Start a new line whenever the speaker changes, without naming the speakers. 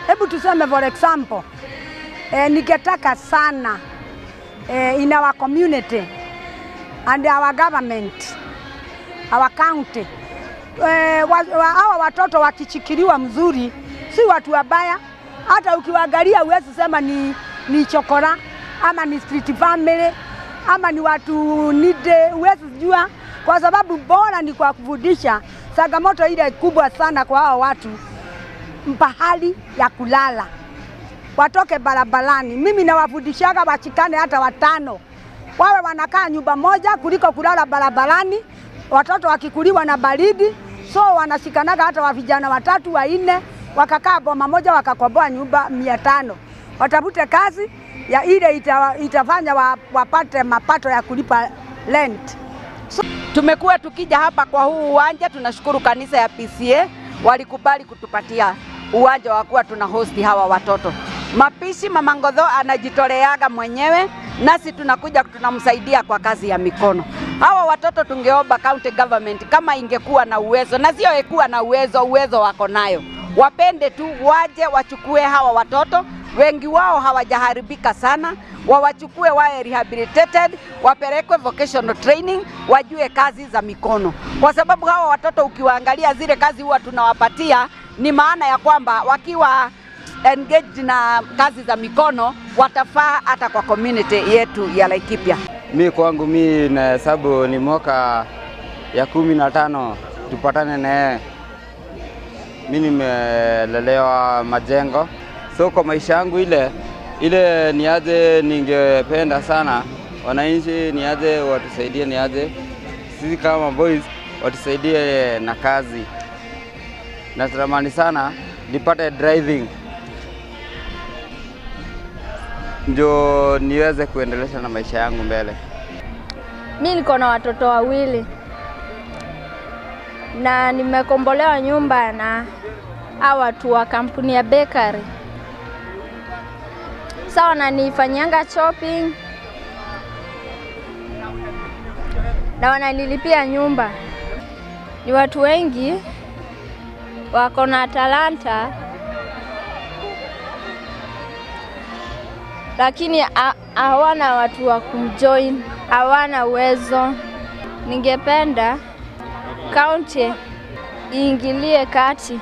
Hebu tuseme for example, ningetaka sana in our community and our government, our county, hawa watoto wakishikiliwa mzuri, si watu wabaya. Hata ukiwaangalia huwezi sema ni chokora ama ni street family ama ni watu nide, huwezi jua, kwa sababu bora ni kwa kufundisha. Changamoto ile kubwa sana kwa hao watu, pahali ya kulala, watoke barabarani. Mimi nawafundishaga washikane hata watano, wawe wanakaa nyumba moja kuliko kulala barabarani, watoto wakikuliwa na baridi. So wanashikanaga hata wa vijana watatu wanne, wakakaa boma moja, wakakomboa nyumba 500, watafute kazi ya ile itafanya wapate mapato ya kulipa rent.
Tumekuwa tukija hapa kwa huu uwanja, tunashukuru kanisa ya PCEA walikubali kutupatia uwanja wa kuwa tuna host hawa watoto. Mapishi Mama Ngodho anajitoleaga mwenyewe, nasi tunakuja tunamsaidia kwa kazi ya mikono. Hawa watoto tungeomba county government kama ingekuwa na uwezo, na sio ikuwa na uwezo, uwezo wako nayo, wapende tu waje wachukue hawa watoto. Wengi wao hawajaharibika sana, wawachukue wawe rehabilitated, wapelekwe vocational training, wajue kazi za mikono, kwa sababu hawa watoto ukiwaangalia zile kazi huwa tunawapatia, ni maana ya kwamba wakiwa engaged na kazi za mikono watafaa hata kwa community yetu ya Laikipia.
Mi kwangu mi nahesabu ni mwaka ya 15 tupatane na yeye. Mi nimelelewa Majengo, so kwa maisha yangu ile ile niaje, ningependa sana wananchi niaje watusaidie, niaje sisi kama boys watusaidie na kazi. Natamani sana nipate driving ndio niweze kuendelesha na maisha yangu mbele.
Mi niko na watoto wawili na nimekombolewa nyumba na hawa watu wa kampuni ya bakery. Sawa, wananifanyanga shopping na wananilipia nyumba. Ni watu wengi wako na talanta, lakini hawana watu wa kumjoin, hawana uwezo. Ningependa kaunti iingilie kati.